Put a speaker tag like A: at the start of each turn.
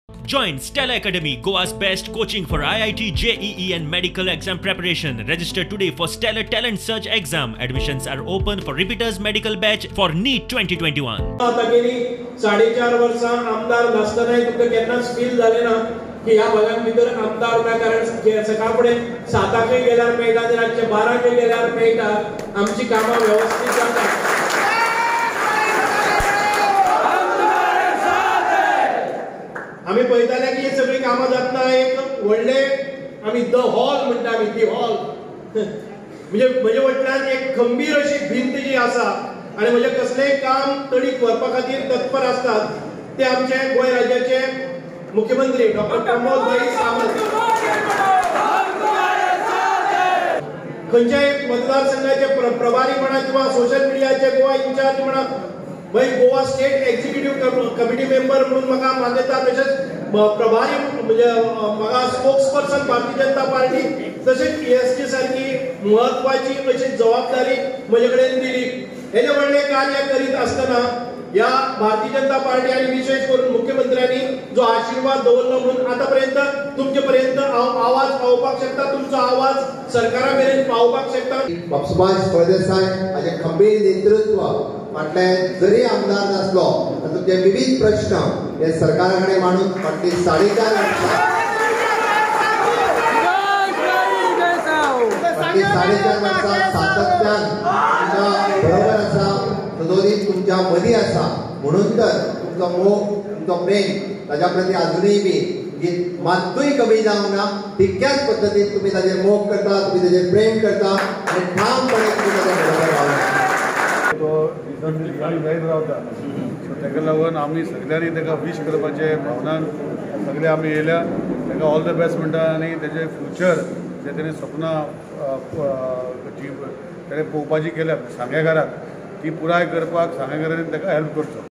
A: Join Stella Academy, Goa's best coaching for IIT, JEE and medical exam preparation. Register today for Stellar Talent Search exam. Admissions are open for repeaters medical batch for NEET 2021.
B: आता गेली 4.5 वर्सां आमदार नासतनाय तुमकां केन्नाच feel जालें ना की ह्या भागान भितर आमदार ना, कारण सकाळ फुडें 7कय गेल्यार मेळटा आनी रातचे 12कय गेल्यार मेळटा. आमची कामां वेवस्थीत जाता. आमी पळयताले की सगळीं कामां जातना एक व्हडलें आमी the hall म्हणटा, आमी दी हॉल म्हणजे म्हजे वटल्यान एक खंबीर अशी भिंत जी आसा आनी म्हजें कसलेंय काम तडीक व्हरपा खातीर तत्पर आसतात ते आमचे गोंय राज्याचे मुख्यमंत्री डॉक्टर प्रमोद भाई सावंत. खंयच्याय मतदारसंघाचे प्रभारी म्हणा किंवा सोशल मिडियाचे गोवा इन्चार्ज म्हणा, मागीर Goa state executive committee member म्हणून म्हाका मान्यता, तशेंच प्रभारी म्हणजे म्हाका spokes person Bharatiya Janata party, तशेंच ESG सारकी म्हत्वाची अशी जबाबदारी म्हजे कडेन दिली. हेजें व्हडलें कार्य करीत आसतना ह्या भारतीय जनता पार्टी आनी विशेश करून मुख्यमंत्र्यांनी जो आशिर्वाद दवरलो म्हणून आतां पर्यंत तुमचे पर्यंत हांव आवाज पावोवपाक शकता, तुमचो आवाज सरकारा मेरेन पावोवपाक शकता.
C: सुभाष फळदेसाय हाचें खंबीर नेतृत्व फाटले जरी आमदार नासलो तर तुमचे विविध प्रश्न हे सरकारा कडेन मांडून फाटली 4.5 वर्सां फाटली 4.5 वर्सां सातत्यान तुमच्या बरोबर आसा, सदोदीत तुमच्या मदीं आसा. म्हणून तर तुमचो मोग, तुमचो प्रेम ताज्या प्रती अजुनूय बी मात्तूय कमी जावंक ना. तितक्याच पद्दतीन तुमी ताजेर मोग करता, तुमी ताजेर प्रेम करता आनी ठामपणे तुमी ताज्या बरोबर रावता.
D: तो दिसान जायत रावता. सो ताका लागून आमी सगळ्यांनी ताका वीश करपाचे भावनान सगळे आमी येयल्या. ताका ऑल the best म्हणटा आनी तेजे फ्युचर जे तेणे सपनां जी तेणे पळोवपाची केल्या सांगेकाराक ती पुराय करपाक सांगेकारांनी ताका हेल्प करचो.